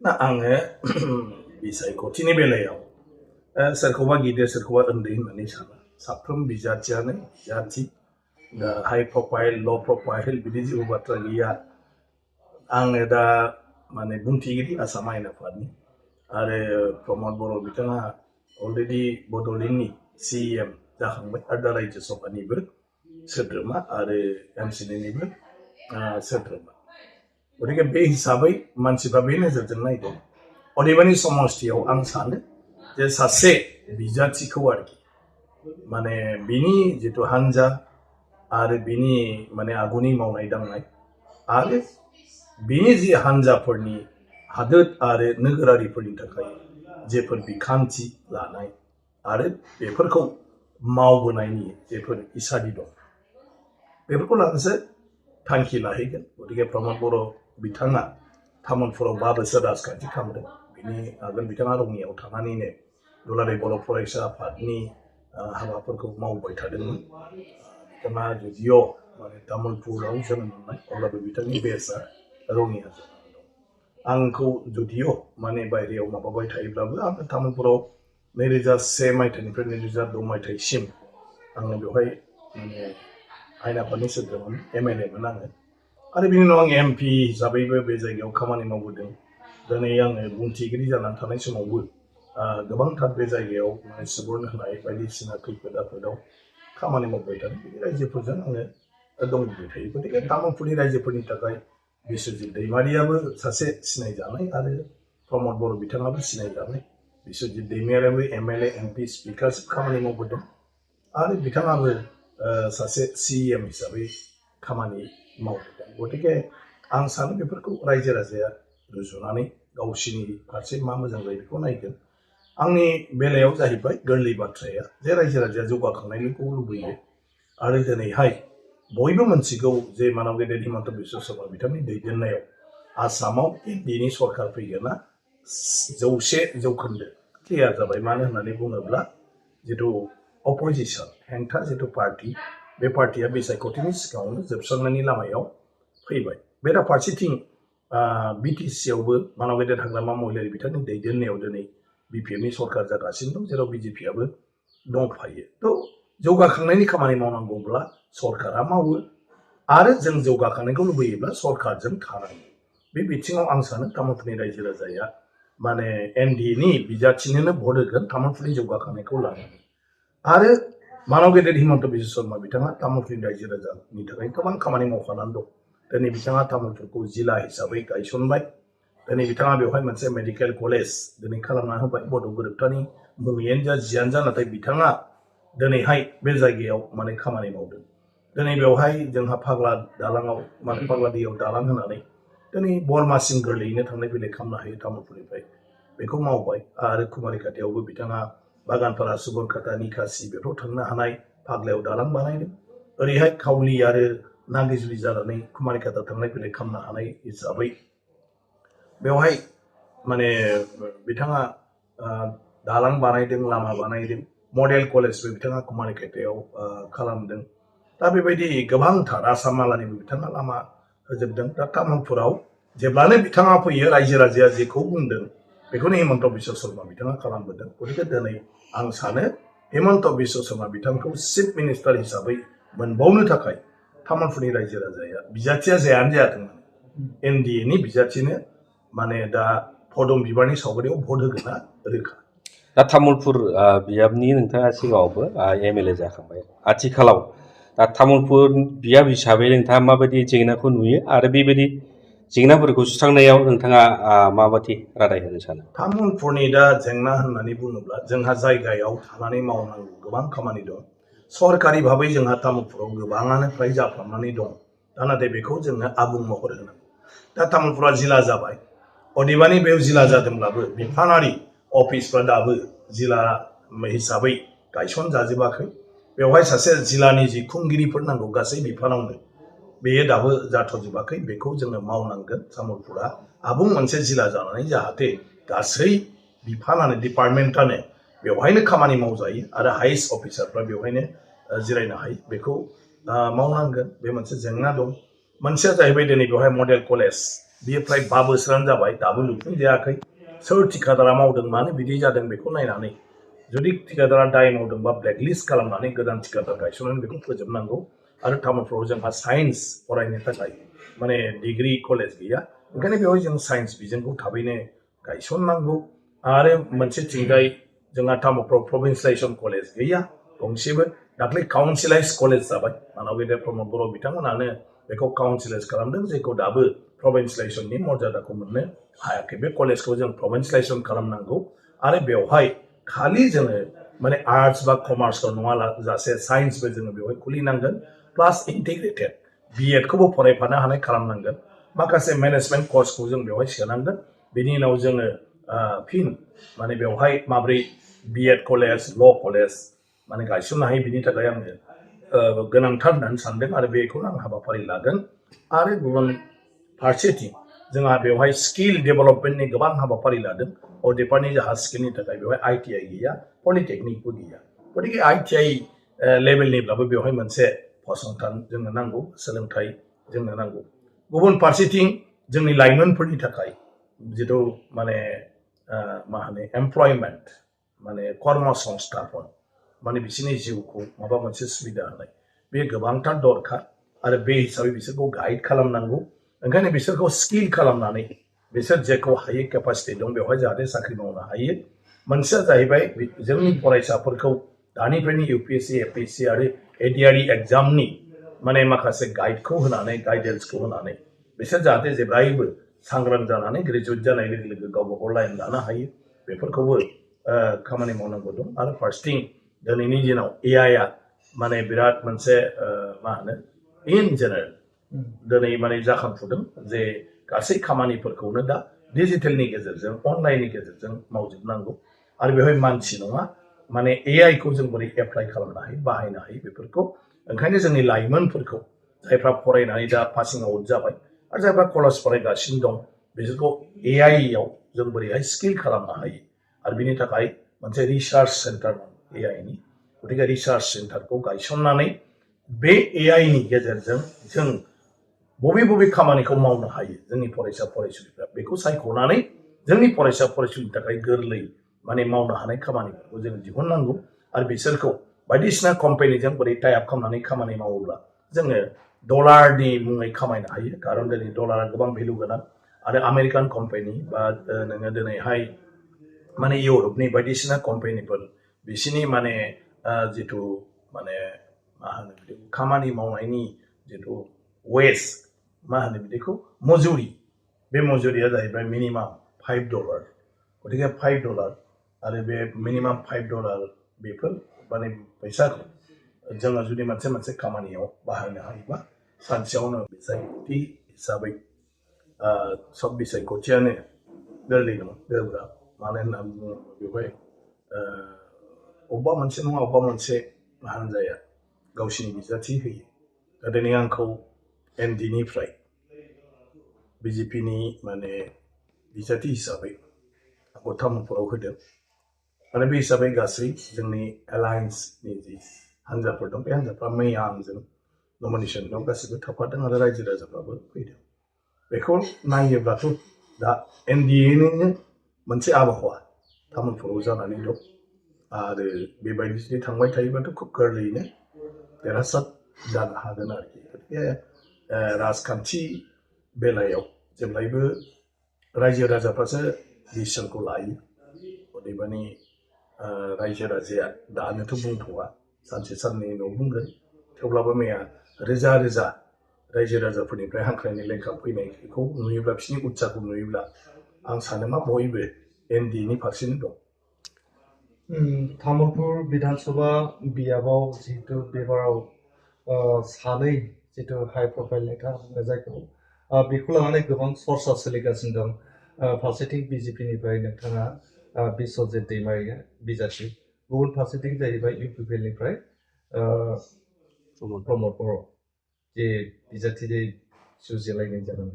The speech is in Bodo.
ना आङो बिसायख'थिनि बेलायाव सोरखौबा गिदिर सोरखौबा उन्दै होननानै साना साफ्रोम बिजाथियानो बिजाथि दा हाइ प्रफाइल ल' प्रफाइल बिदि जेबो बाथ्रा गैया आङो दा माने बुंथिगिरि आसाम आयेन आफादनि आरो प्रमद बर' बिथाङा अलरेडि बड'लेण्डनि CEM जाखांबाय आरो दा रायजो सभानिबो सोद्रोमा आरो MCDनिबो सोद्रोमा गतिके बे हिसाबै मानसिफ्रा बे नोजोरजों नायदों अदेबानि समष्टियाव आं सानो जे सासे बिजाथिखौ आरोखि माने बिनि जितु हान्जा आरो बिनि माने आगुनि मावनाय दांनाय आरो बिनि जि हान्जाफोरनि हादोर आरो नोगोरारिफोरनि थाखाय जेफोर बिखान्थि लानाय आरो बेफोरखौ मावबोनायनि जेफोर इसादि दं बेफोरखौ लानानैसो थांखि लाहैगोन गतिके प्रमद बर' बिथाङा तामुलपुराव 5 बोसोर राजखान्थि खालामदों बिनि आगोल बिथाङा रङियाव थानानैनो दुलाराय बर' फरायसा आफादनि हाबाफोरखौ मावबाय थादोंमोन बिथाङा जुदिअ माने तामुलपुराव जोनोम मोननाय अब्लाबो बिथांनि बेसआ रङिया आंखौ जुदिअ माने बायहेरायाव माबाबाय थायोब्लाबो आङो तामुलपुराव 2001 मायथाइनिफ्राय 2006 मायथाइसिम आङो बेवहाय माने आयेन आफादनि सोद्रोमामोन MLA मोन आङो आरो बिनि उनाव आं MP हिसाबैबो बे जायगायाव खामानि मावबोदों दिनै आङो बुंथिगिरि जानानै थानाय समावबो गोबांथार बे जायगायाव माने सुबुरुन होनाय बायदिसिना खैफोद आफोदाव खामानि मावबाय थादों बिनि रायजोफोरजों आङो दंबाय थायो गतिके तामुलपुरनि रायजोफोरनि थाखाय बिस्वजित दैमारियाबो सासे सिनायजानाय आरो प्रमद बर' बिथाङाबो सिनायजानाय बिस्वजित दैमारियाबो MLA MP स्पिकारशिप खामानि मावबोदों आरो बिथाङाबो सासे CEM हिसाबै खामानि मावबोदों गतिके आं सानो बेफोरखौ रायजो राजाया रुजुनानै गावसिनि फारसे मा मोजां जायो बेखौ नायगोन आंनि बेलायाव जाहैबाय गोरलै बाथ्राया जे रायजो राजाया जौगाखांनायखौ लुबैयो आरो दिनैहाय बयबो मोनथिगौ जे मानव गेदेर हिमन्त बिश्व शर्मा बिथांनि दैदेननायाव आसामाव NDAनि सरकार फैगोना 100% क्लियार जाबाय मानो होननानै बुङोब्ला जितु अपोजिशन हेंथा जितु पार्टी बे पार्टीया बिसायख'थिनि सिगाङावनो जोबस्रांनायनि लामायाव फैबाय बेराफारसेथिं BTCआवबो मानव गेदेर हाग्रामा महिलारि बिथांनि दैदेननायाव दिनै BPMनि सरकार जागासिनो दं जेराव BJPआबो दंफायो थ' जौगाखांनायनि खामानि मावनांगौब्ला सरकारा मावो आरो जों जौगाखांनायखौ लुबैयोब्ला सरकारजों थानांगौ बे बिथिङाव आं सानो तामुलपुरनि रायजो राजाया माने NDAनि बिजाथिनोनो भट होगोन तामुलपुरनि जौगाखांनायखौ लानानै आरो मानव गेदेर हिमन्त बिश्व शर्मा बिथाङा तामुलपुरनि रायजो राजानि थाखाय गोबां खामानि मावखानानै दं दिनै बिथाङा तामुलपुरखौ जिल्ला हिसाबै गायसनबाय दिनै बिथाङा बेवहाय मोनसे मेडिकेल कलेज दिनै खालामना होबाय बड' गोरोबथानि मुङैनो जा जियानो जा नाथाय बिथाङा दिनैहाय बे जायगायाव माने खामानि मावदों दिनै बेवहाय जोंहा फाग्ला दालाङाव माने फाग्ला दैयाव दालां होनानै दिनै बरमासिम गोरलैयैनो थांलाय फैलाय खालामनो हायो तामुलपुरनिफ्राय बेखौ मावबाय आरो कुमारिखाथियावबो बिथाङा बागानपारा सुबनखाता निकासि बेफोराव थांनो हानाय फाग्लायाव दालां बानायदों ओरैहाय खावलि आरो नागिजुलि जानानै कुमारिखाता थांलाय फैलाय खालामनो हानाय हिसाबै बेवहाय माने बिथाङा दालां बानायदों लामा बानायदों मडेल कलेजबो बिथाङा कुमारिखातायाव खालामदों दा बेबायदि गोबांथार आसाम मालानिबो बिथाङा लामा होजोबदों दा तामुलपुराव जेब्लानो बिथाङा फैयो रायजो राजाया जेखौ बुंदों बेखौनो हिमन्त बिश्व शर्मा बिथाङा खालामबोदों गतिके दिनै आं सानो हिमन्त बिश्व शर्मा बिथांखौ चिफ मिनिस्टार हिसाबै मोनबावनो थाखाय तामुलपुरनि रायजो राजाया बिजाथिया जायानो जायाथों NDAनि बिजाथिनो माने दा फदम बिबारनि सावगारियाव भट होगोना रोखा दा तामुलपुर बियाबनि नोंथाङा सिगाङावबो MLA जाखांबाय आथिखालाव दा तामुलपुर बियाब हिसाबै नोंथाङा माबायदि जेंनाखौ नुयो आरो बेबायदि जेंनाफोरखौ सुस्रांनायाव नोंथाङा माबायदि रादाय होनो सानो तामुलपुरनि दा जेंना होननानै बुङोब्ला जोंहा जायगायाव थानानै मावनांगौ गोबां खामानि दं सरकारि भाबै जोंहा तामुलपुराव गोबाङानो फ्राय जाफ्रामनानै दं दा नाथाय बेखौ जोङो आबुं महर होनांगौ दा तामुलपुरा जिल्ला जाबाय अदेबानि बेयाव जिल्ला जादोंब्लाबो बिफानारि अफिसफ्रा दाबो जिल्ला हिसाबै गायसन जाजोबाखै बेवहाय सासे जिल्लानि जि खुंगिरिफोर नांगौ गासै बिफानावनो बेयो दाबो जाथ'जोबाखै बेखौ जोङो मावनांगोन तामुलपुरा आबुं मोनसे जिल्ला जानानै जाहाथे गासै बिफानानो डिपार्टमेन्टानो बेवहायनो खामानि मावजायो आरो हाइस्ट अफिसारफ्रा बेवहायनो जिरायनो हायो बेखौ मावनांगोन बे मोनसे जेंना दं मोनसेया जाहैबाय दिनै बेवहाय मडेल कलेज बियो फ्राय 5 बोसोरानो जाबाय दाबो लुफुंजायाखै सोर थिकादारा मावदों मानो बिदि जादों बेखौ नायनानै जुदि थिकादारा दाय मावदोंबा ब्लेकलिस्ट खालामनानै गोदान थिकादार गायसननानै बेखौ फोजोबनांगौ आरो तामुलपुराव जोंहा साइन्स फरायनो थाखाय माने डिग्री कलेज गैया ओंखायनो बेवहाय जों साइन्स बिजोंखौ थाबैनो गायसननांगौ आरो मोनसेथिंजाय जोंहा तामुलपुराव प्रभिन्सियलाइजेसन कलेज गैया गंसेबो दाख्लै काउन्सिलाइज कलेज जाबाय मानव गेदेर प्रमद बर' बिथांमोनानो बेखौ काउन्सिलाइज खालामदों जेखौ दाबो प्रभिन्सियलाइजेसननि मर्यादाखौ मोननो हायाखै बे कलेजखौ जों प्रभिन्सियलाइजेसन खालामनांगौ आरो बेवहाय खालि जोङो माने आर्ट्स बा कमार्सखौ नङा जासे साइन्सबो जोङो बेवहाय खुलिनांगोन प्लास इन्टिग्रेटेड बिएडखौबो फरायफानो हानाय खालामनांगोन माखासे मेनेजमेन्ट कर्सखौ जों बेवहाय सोनांगोन बेनि उनाव जोङो फिन माने बेवहाय माब्रै बिएड कलेज ल' कलेज माने गायसननो हायो बिनि थाखाय आङो गोनांथार होननानै सानदों आरो बेखौनो आं हाबाफारि लागोन आरो गुबुन फारसेथिं जोंहा बेवहाय स्किल डेभेलपमेन्टनि गोबां हाबाफारि लादों अदेबानि जोंहा स्किलनि थाखाय बेवहाय आइटिआइ गैया पलिटेकनिकबो गैया गतिके आइटिआइ लेभेलनिब्लाबो बेवहाय मोनसे फसंथान जोंनो नांगौ सोलोंथाइ जोंनो नांगौ गुबुन फारसेथिं जोंनि लाइमोनफोरनि थाखाय जिथु माने मा होनो एमप्लयमेन्ट माने कर्म संस्थापन माने बिसोरनि जिउखौ माबा मोनसे सुबिदा होनाय बे गोबांथार दरखार आरो बे हिसाबै बिसोरखौ गाइड खालामनांगौ ओंखायनो बिसोरखौ स्किल खालामनानै बिसोर जेखौ हायो केपासिटि दं बेवहाय जाहाथे साख्रि मावनो हायो मोनसेया जाहैबाय जोंनि फरायसाफोरखौ दानिफ्रायनो इउपिएससि एपिएससि आरो एडिआरइ एग्जामनि माने माखासे गाइडखौ होनानै गाइडेन्सखौ होनानै बिसोर जाहाथे जेब्लायबो सांग्रां जानानै ग्रेजुवेट जानाय लोगो लोगो गावबा गाव लाइन लानो हायो बेफोरखौबो खामानि मावनांगौ दं आरो फार्स्टिं दिनैनि दिनाव एआइआ माने बिराद मोनसे मा होनो इन जेनेरेल दिनै माने जाखांफुदों जे गासै खामानिफोरखौनो दा डिजिटेलनि गेजेरजों अनलाइननि गेजेरजों मावजोबनांगौ आरो बेवहाय मानसि नङा माने एआइखौ जों बोरै एप्लाइ खालामनो हायो बाहायनो हायो बेफोरखौ ओंखायनो जोंनि लाइमोनफोरखौ जायफ्रा फरायनानै दा पासिं आउट जाबाय आरो जायफ्रा कलेज फरायगासिनो दं बिसोरखौ एआइआव जों बोरैहाय स्किल खालामनो हायो आरो बिनि थाखाय मोनसे रिसार्च सेन्टार दं एआइनि गतिके रिसार्च सेन्टारखौ गायसननानै बे एआइनि गेजेरजों जों बबे बबे खामानिखौ मावनो हायो जोंनि फरायसा फरायसुलिफ्रा बेखौ सायख'नानै जोंनि फरायसा फरायसुलिनि थाखाय गोरलै माने मावनो हानाय खामानिफोरखौ जों दिहुननांगौ आरो बिसोरखौ बायदिसिना कम्पानिजों बोरै टाइ आप खालामनानै खामानि मावोब्ला जोङो डलारनि मुङै खामायनो हायो खारन दिनै डलारा गोबां भेलु गोनां आरो आमेरिकान कम्पानि बा नोङो दिनैहाय माने इउरपनि बायदिसिना कम्पानिफोर बिसिनि माने जिथु माने मा होनो बिदिखौ खामानि मावनायनि जिथु वेज मा होनो बिदिखौ मजुरि बे मजुरिया जाहैबाय मिनिमाम $5 गतिके $5 आरो बे मिनिमाम $5 बेफोर माने फैसाखौ जोङो जुदि मोनसे मोनसे खामानियाव बाहायनो हायोबा सानसेयावनो बिसायख'थि हिसाबै सब बिसायख'थियानो गोरलै नङा गोब्राब मानो होनना बुङोब्ला बेवहाय अबेबा मोनसे नङा अबेबा मोनसे हान्जाया गावसिनि बिजाथि होयो दा दिनै आंखौ एनडिनिफ्राय बिजेपिनि माने बिजाथि हिसाबै आंखौ तामुलपुराव होदों आरो बे हिसाबै गासै जोंनि एलायन्सनि जि हान्जाफोर दं बे हान्जाफ्रा मैया आंजों नमिनेसन दं गासिबो थाफादों आरो रायजो राजाफ्राबो फैदों बेखौ नायोब्लाथ' दा एनडिएनिनो मोनसे आबहावा तामुलपुराव जानानै दं आरो बेबायदि जुदि थांबाय थायोबाथ' खुब गोरलैयैनो देरहासार जानो हागोन आरोखि गतिके राजखान्थि बेलायाव जेब्लायबो रायजो राजाफ्रासो डिसिसनखौ लायो अदेबानि रायजो राजाया दानोथ' बुंथ'वा सानसे साननै उनाव बुंगोन थेवब्लाबो मैया रोजा रोजा रायजो राजाफोरनिफ्राय हांख्रायनाय लेखा फैनायखौ नुयोब्ला बिसोरनि उत्साहखौ नुयोब्ला आं सानो मा बयबो एनडिएनि फारसेनो दं तामुलपुर विधानसभा बियाबाव जिहेतु बेबाराव सानै जितु हाइ प्रफाइल नेता बुङो जायखौ बेखौ लानानै गोबां चर्चा सोलिगासिनो दं फारसेथिं बिजेपिनिफ्राय नोंथाङा बिश्वजित दैमारिया बिजाथि गुबुन फारसेथिं जाहैबाय इउपिपिएलनिफ्राय प्रमद बर' जे बिजाथि जुजिलायनाय जादों